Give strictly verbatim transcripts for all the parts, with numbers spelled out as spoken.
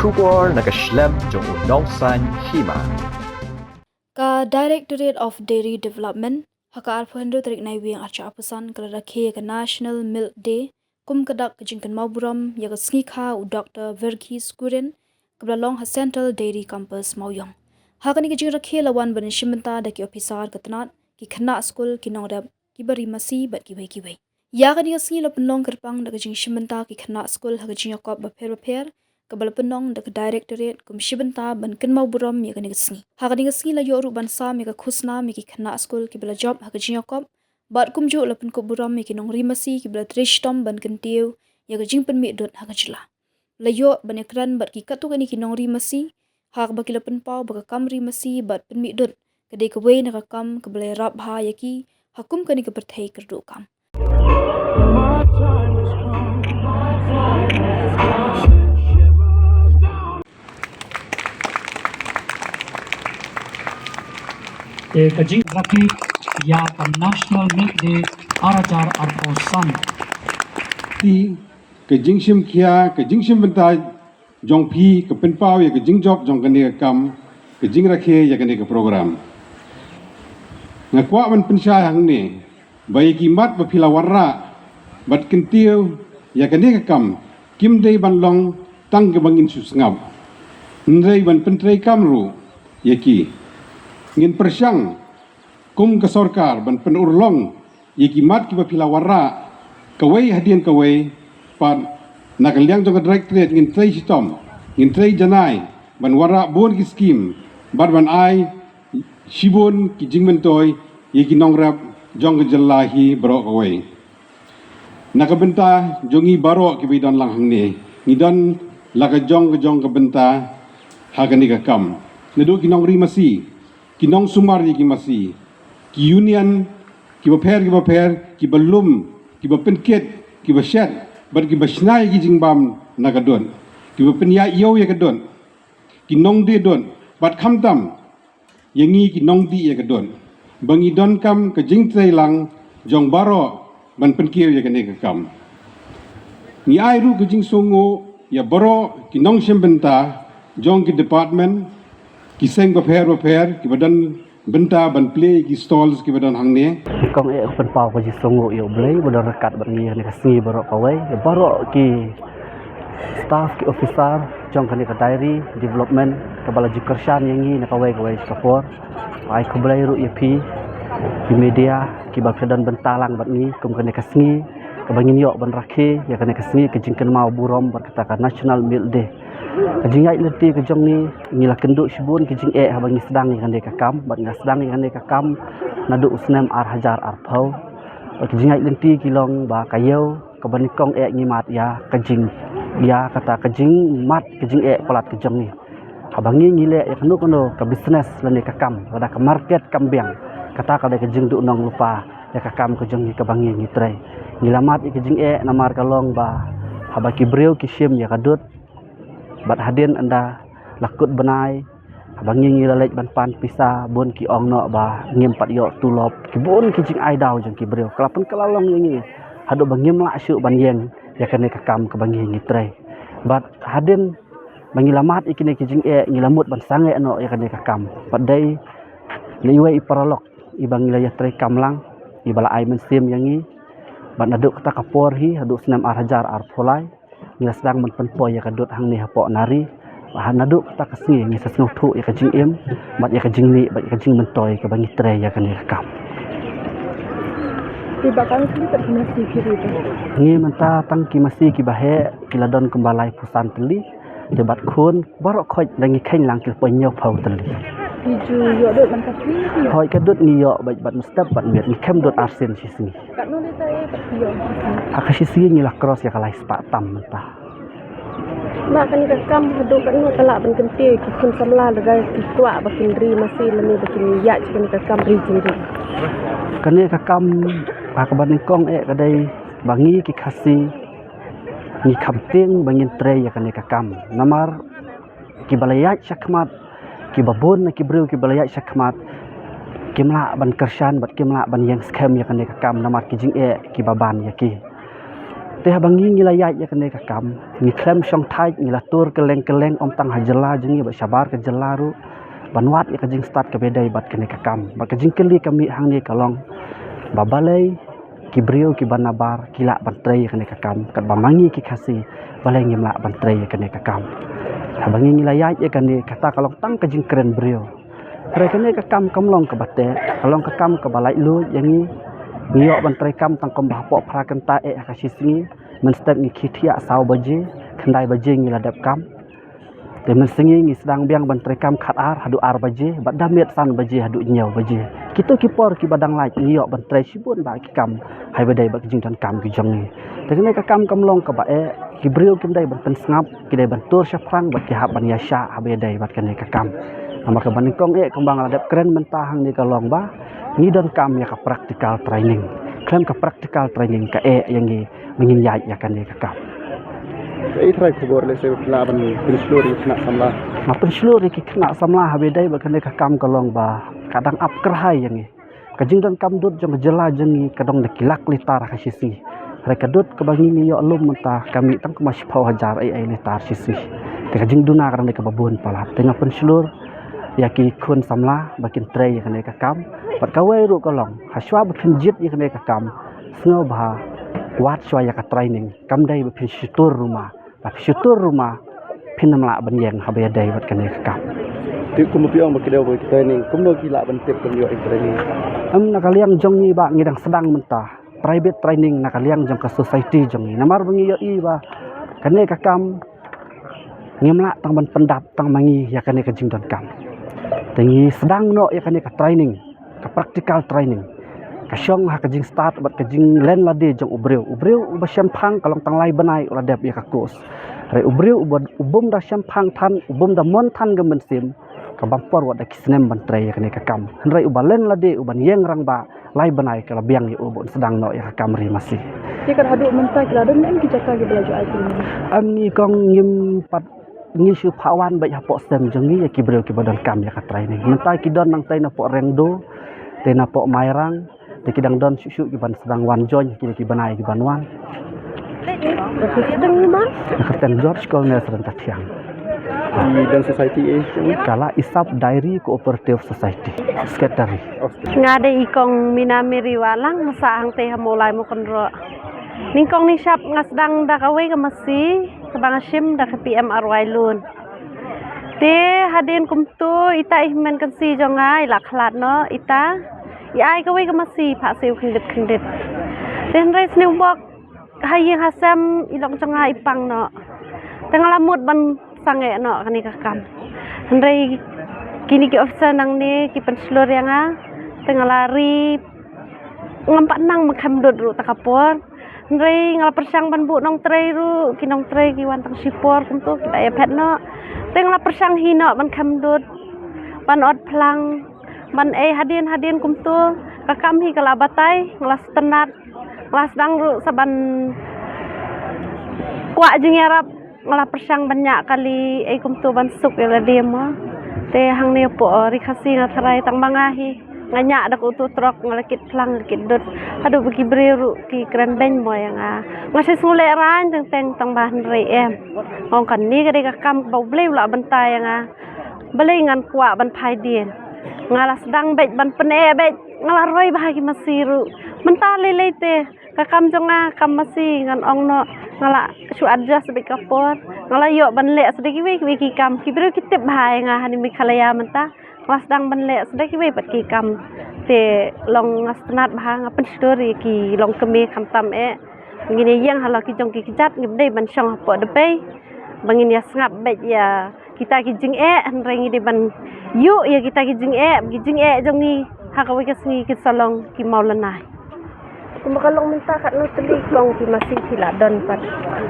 Khubor na ka shlem jong u nongsan hima. Ka Directorate of Dairy Development ha ka arphew hynriew tarik Naiwieng arhajar arphew san ka la rakhe ïa ka National Milk Day kum ka dak ka jingkynmaw burom ïa ka sngi kha u Doktor Verghese Kurien, kaba la long ha Central Dairy Campus Mawïong. Ha kane ka jingrakhe la wan ban shim bynta da ki ophisar ka tnat, ki khynnah skul, ki nongrep, kiba ri masi bad kiwei kiwei. Ïa kane ka sngi la pynlong kyrpang da ka jingshim bynta ki khynnah skul ha ka jingïakop bapher bapher, kaba la pynlong da ka Directorate kum shi bynta ban kynmaw burom ïa kane ka sngi. Ha kane ka sngi la ïoh ruh ban sam ïa ka khusnam ïa ki khynnah skul kiba la jop ha ka jingïakop, bad kumjuh la pynkup burom ïa ki nongri masi kiba la trei shitom ban kyntiew ïa ka jingpynmih dud ha ka jylla. La ïoh ban ïakren bad ki katto katne ki nongri masi, ha kaba ki la pynpaw ba ka kam ri masi bad pynmih dud ka dei kawei na ka kam kaba la ïarap bha ïa ki ha kum kane ka pyrthei kyrduh kam. Te ka jingrakhe ïa ka National Milk Day arhajar arphew san. Te ka jingshim khia, ka jingshim bynta jong phi ka pynpaw ïa ka jingjop jong kane ka kam, ka jingrakhe ïa kane ka program. Nga kwah ban pynshai hangne ba ïa ki mat ba phi la wanrah bad kyntiew ïa kane ka kam kim dei ban long tang kaba ngin shu sngap, hynrei ban pyntrei kam ruh ïa ki. Ngin pyrshang kum ka sorkar ban pynurlong ïa ki mat kiba phi la wanrah kawei hadien kawei. Pat na ka liang jong ka Directorate ngin trei shitom, ngin trei janai ban wanrah bun ki skim bad ban ai shibun ki jingmyntoi ïa ki nongrep jong ka jylla hi baroh kawei. Na ka bynta jong ngi baroh kiba don lang hangne, ngi don la ka jong ka jong ka bynta ha kane ka kam. Naduh ki nongri masi, ki nongsumar ïa ki masi, ki union kiba pher kiba pher, kiba lum, kiba pynkit, kiba shet bad kiba shna ïa ki jingbam na ka dud, kiba pynïaid ïew ïa ka dud, ki nongdie dud bad khamtam ïa ngi ki nongdie ïa ka dud, ba ngi donkam ka jingtrei lang jong baroh ban pynkiew ïa kane ka kam. Ngi ai ruh ka jingsngewnguh ïa baroh ki nongshim bynta jong ki department, ki seng bapher bapher kiba don bynta ban plie ïa ki stalls kiba don hangne. Kong eh, pynpaw ka jingsngewnguh ïa U Blei ba don ryngkat bad ngi ha kane ka sngi baroh kawei, ïa baroh ki staff, ki officer jong kane ka dairy development kaba la ju kyrshan ïa ngi na kawei kawei ka por. Ai khublei ruh ïa phi ki media kiba phi don bynta lang bad ngi kum kane ka sngi kaba ngin ïoh ban rakhe ïa kane ka sngi ka jingkynmaw burom bad kata ka National Milk Day. Ka jingïaid lynti ka jong ngi, ngi la kynduh shibun ki jingeh haba ngi sdang ïa kane ka kam, bad ngi la sdang ïa kane ka kam naduh u snem ar hajar arphew. Bad ki jingïaid lynti ki long ba ka ïew kaba nyngkong eh ngi mad ïa ka jing, ïa kata ka jingmad ka jingeh palat ka jong ngi. Haba ngi, ngi leh ïa kano kano ka business lane ka kam, lada ka market kam biang, kata ka dei ka jingduhnong lypa ïa ka kam ka jong ngi kaba ngi, ngi trei. Ngi la mad ïa ka jingeh namar ka long ba haba ki briew ki shim ïa ka dud, bad hadien ynda la kut bnai, haba ngi, ngi la leit ban pan pisa, bun ki ong noh ba ngim pat ïoh tulop, ki bun ki jingai daw jong ki briew ka la pynkylla long ïa ngi haduh ba ngim lah shuh ban ïeng ïa kane ka kam kaba ngi, ngi trei. Bad hadien ba ngi la mad ïa kine ki jingeh, ngi la mut ban sangeh noh ïa kane ka kam. Bad dei na iwei i paralok iba ngi la ïatrei kam lang, iba la ai mynsiem ïa ngi. Bad naduh kata ka por hi haduh snem ar hajar arphew lai, ngi la sdang ban pynpoi ïa ka dud hangne hapoh Nari. Bad naduh kata ka sngi ngi sa sngewthuh ïa ka jingim bad ïa ka jingmih bad ïa ka jingmyntoi kaba ngi trei ïa kane ka kam. Te ba kang ki pat ki masi ki ri ba? Ngi mynta tang ki masi kiba heh ki la don kumba laiphew san tylli. Te bad khun baroh khoit da ngi kheiñ lang ki la poi hynñiewphew tylli. Ki ju ïoh dud man ka sngi? Hooid, ka dud ngi ïoh bad, bad mynstep bad miet, ngi khem dud arsien shi sngi. Katno liter eh pat ki ïoh? Ha ka shi sngi ngi la cross ïa ka lai spah tam mynta. Ba kane ka kam haduh katno ka lah ban kyntiew ki khun samla lada ki kwah ba kin ri masi lane ba kin ïaid kane ka kam ri jingri? Kane ka kam ha kaba nyngkong eh ka dei ba ngi ki Khasi ngi kham tieng ba ngin trei ïa kane ka kam. Namar kiba la ïaid shakhmat, kiba bun na ki briew kiba la ïaid shakhmat, kim lah ban kyrshan bad kim lah ban ïeng skhem ïa kane ka kam namar ki jingeh kiba ban ïa ki. Te haba ngi ngi la ïaid ïa kane ka kam, ngi khlem shong thait, ngi la tur kylleng kylleng, ym tang ha jylla jong ngi bad shabar ka jylla ruh, ban wad ïa ka jingstad kaba ïadei bad kane ka kam. Bad ka jingkylli ka mih hangne ka long ba balei ki briew kiba nabar ki lah ban trei ïa kane ka kam, katba ma ngi ki Khasi balei ngim lah ban trei ïa kane ka kam. Haba ngi ngi la ïaid ïa kane, kata ka long tang ka jingkren briew. Hynrei kane ka kam kam long kaba teh, ka long ka kam kaba laitluid ïa ngi. Ngi ïoh ban trei kam tang kumba hapoh phra kynta eh ha ka shi sngi. Mynstep ngi khie thiah saw baje, khyndai baje ngi la dep kam. Te mynsngi ngi sdang biang ban trei kam khatar haduh ar baje, bad da miet san baje haduh hynñiew baje. Kito ki por kiba dang lait ngi ïoh ban trei shibun bah ki kam ha kaba ïadei bad ki jingdonkam ki jong ngi. Te kane ka kam kam long kaba eh, ki briew kim dei ban pynsngap, ki dei ban tur shaphrang bad ki hap ban ïaishah ha kaba ïadei bad kane ka kam. Namar kaba nyngkong eh kumba nga la dep kren mynta hangne ka long ba ngi donkam ïa ka practical training. Khlem ka practical training ka eh ïa ngi ba ngin ïaid ïa kane ka kam. Kaei trai khubor lehse ba phi lah ban pynshlur ïa ki khynnah samla? Nga pynshlur ïa ki khynnah samla ha kaba ïadei bad kane ka kam ka long ba ka dang ap kyrhai ïa ngi. Ka jingdonkam dud jong ka jylla jong ngi ka dang da ki lak litar ha ka shi sngi. Hynrei ka dud kaba ngi ngi ïoh lum mynta ka mih tang kumba shiphew hajar ei ei litar shi sngi. Te ka jingduna ka dang da kaba bun palat. Te nga pynshlur ïa ki khun samla ba kin trei ïa kane ka kam. Bad kawei ruh ka long, ha shuwa ba phin jied ïa kane ka kam, sngewbha wad shuwa ïa ka training. Kam dei ba phin shu tur ruma. Ba phi shu tur ruma, phin ym lah ban ïeng ha kaba ïadei bad kane ka kam. Te kumba phi ong ba ki dei ba ki training, kumno ki lah ban tip ban ïoh ïa ka training? Em, na ka liang jong ngi ba ngi dang sdang mynta private training na ka liang jong ka society jong ngi. Namar ba ngi ïohi ba kane ka kam ngim lah tang ban pyndap tang ma ngi ïa kane ka jingdonkam. Te ngi sdang noh ïa kane ka training, ka practical training. Ka shong ha ka jingstad bad ka jinglen lade jong u briew. U briew uba shemphang ka long tang lai bnai u la dep ïa ka course. Hynrei u briew uba, u bym da shemphang than, u bym da mon than ka mynsiem, ka bam por wat da ki snem ban trei ïa kane ka kam. Hynrei uba len lade, uban ïeng rangbah, lai bnai ka la biang ïa u ban sdang noh ïa ka kam ri masi. Te kat haduh mynta ki la don em ki jaka kiba la ju ai training? Em, ngi kong ngim pat, ngi shu phah wan beit hapoh sem jong ngi ïa ki briew kiba donkam ïa ka training. Mynta ki don nangtei napoh Rengdo, te napoh Mairang, te ki dang don shuh shuh kiban sdang wan join kine ki bnai kiban wan. Ba ki kyrteng ma? Nga kyrteng George Colonel Seren Tathiang. Ki don society eh? Ka la Isap Dairy Cooperative Society, Secretary. Nga dei i kong Mina Mary Wahlang, nga sah hangtei ha Mawlai Mawkynroh. Nyngkong nyngshap nga sdang da kawei ka masi kaba nga shim da ka P M R Y loan. Te hadien kumto ita i hynmen kynsi jong nga i la khlad noh, ita i ai kawei ka masi phah siew khyndiat khyndiat. Te hynrei sniewbok ha ïing ha sem i lok jong nga i pang noh. Te nga la mut ban sangeh noh kane ka kam. Hynrei kine ki officer nangne ki pynshlur ïa nga. Te nga la ri, ngam pat nang ban khem dud ruh ta ka por. Hynrei nga la pyrshang ban buh nongtrei ruh, ki nongtrei ki wan tang shipor kumto ki la ïa phet noh. Te nga la pyrshang hi noh ban khem dud, ban ot phlang, ban ei hadien hadien kumto. Ka kam hi ka la batai, nga la sngewtynnat, nga la sdang ruh sa ban kwah jingïarap, nga la pyrshang ban ñiah kali ei kumto ban suk ïa lade mo. Te hangne hapoh Ri Khasi nga tharai tang ma nga hi. Nga ñiah da ka uto u trok, nga la kit phlang, nga la kit dud. Haduh ba ki briew ruh ki kren beiñ mo ïa nga. Nga shu sngewlehrain teng teng tang ba hynrei em. Nga ong kane ka dei ka kam kaba U Blei u la bynta ïa nga. Balei ngan kwah ban phai dien. Nga la sdang beit ban pyneh beit, nga la roi bha ki masi ruh. Mynta lei lei te ka kam jong nga kam masi, ngan ong noh, nga la shu adjust beit ka por. Nga la ïoh ban leh sa da kiwei kiwei ki kam. Ki briew ki tip bha ïa nga ha ne Meghalaya mynta. Nga la sdang ban leh sa da kiwei pat ki kam. Te long nga sngewtynnat bha, nga pynshlur ïa ki longkmie khamtam eh. Ngin ïa ïeng halor ki jong ki kjat, ngim dei ban shong hapoh dpei. Ba ngin ïa sngap beit ïa kita ki jingeh, hynrei ngi dei ban ïuh ïa kita ki jingeh, ki jingeh jong ngi ha kawei ka sngi kin sa long ki mawlynnai. Kumba ka long mynta katno tylli kong ki masi phi la don pat?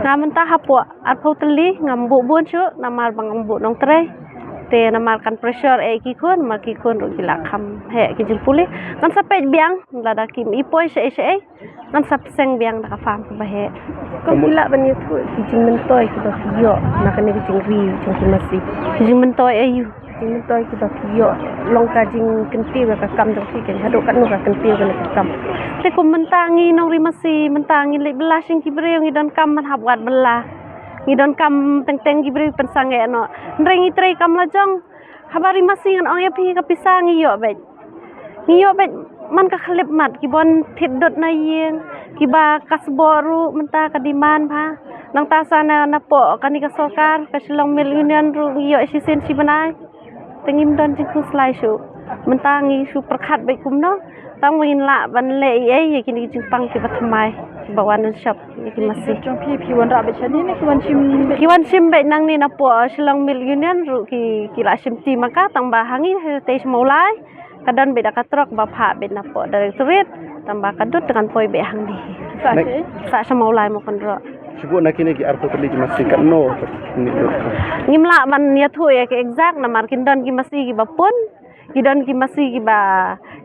Nga mynta hapoh arphew tylli, ngam buh bun shuh namar ba ngam buh nongtrei. Te namar kan pressure eh ki khun, namar ki khun ruh ki la kham heh ki jingpule. Ngan sa peit biang lada kim i poi shaei shaei. Ngan sa pynshong biang da ka farm kaba heh. Kong phi lah ban ïathuh ki jingmyntoi kiba phi ïoh na kane ka jingri jong ki masi? Ki jingmyntoi aïu? Jingmyntoi kiba ki ïoh long ka jingkyntiew ïa ka kam jong ki, kan haduh katno ka kyntiew kane ka kam. Te kum mynta ngi nongri masi, mynta ngi leit bylla sha ki briew, ngi donkam ban hap wad bylla. Ngi donkam teng teng ki briew pynsangeh noh. Hynrei ngi trei kam la jong. Haba ri masi ngan ong ïa phi, ka pisa ngi ïoh beit. Ngi ïoh beit man ka khyllipmat, ki ban thied dud na ïing, kiba ka sboh ruh mynta ka demand bha. Nangta sa na, napoh kane ka sorkar, ka Shillong Milk Union ruh ngi ïoh shisien shi bnai. Te ngim don jingkhuslai shuh. Mynta ngi shu pyrkhat beit kumno, tang ba ngin lah ban leh ei ei ïa kine ki jingpang kiba thymmai, kiba wan shop ïa ki masi. Jong phi, phi wanrah beit shane ne ki wan shim beit? Ki wan shim beit nangne napoh Shillong Milk Union ruh ki, ki la shim ti ma ka, tang ba ha ngi te sha Mawlai ka don beit da ka trok ba phah beit napoh Directorate, tang ba ka dud te kan poi beit hangne. Sa sha Mawlai mo kynroh. Shu buh na kine ki arphew tylli ki masi katno? Ngim lah ban ïathuh ïa ki exact, namar kin don ki masi kiba pun, ki don ki masi kiba,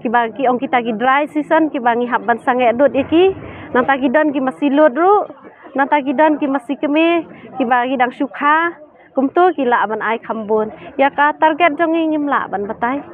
kiba ki ong kita ki dry season, kiba ngi hap ban sangeh dud ïa ki. Nangta ki don ki masi lut ruh, nangta ki don ki masi kmie, kiba ki dang shu kha. Kumto ki lah ban ai kham bun. Ïa ka target jong ngi ngim lah ban batai.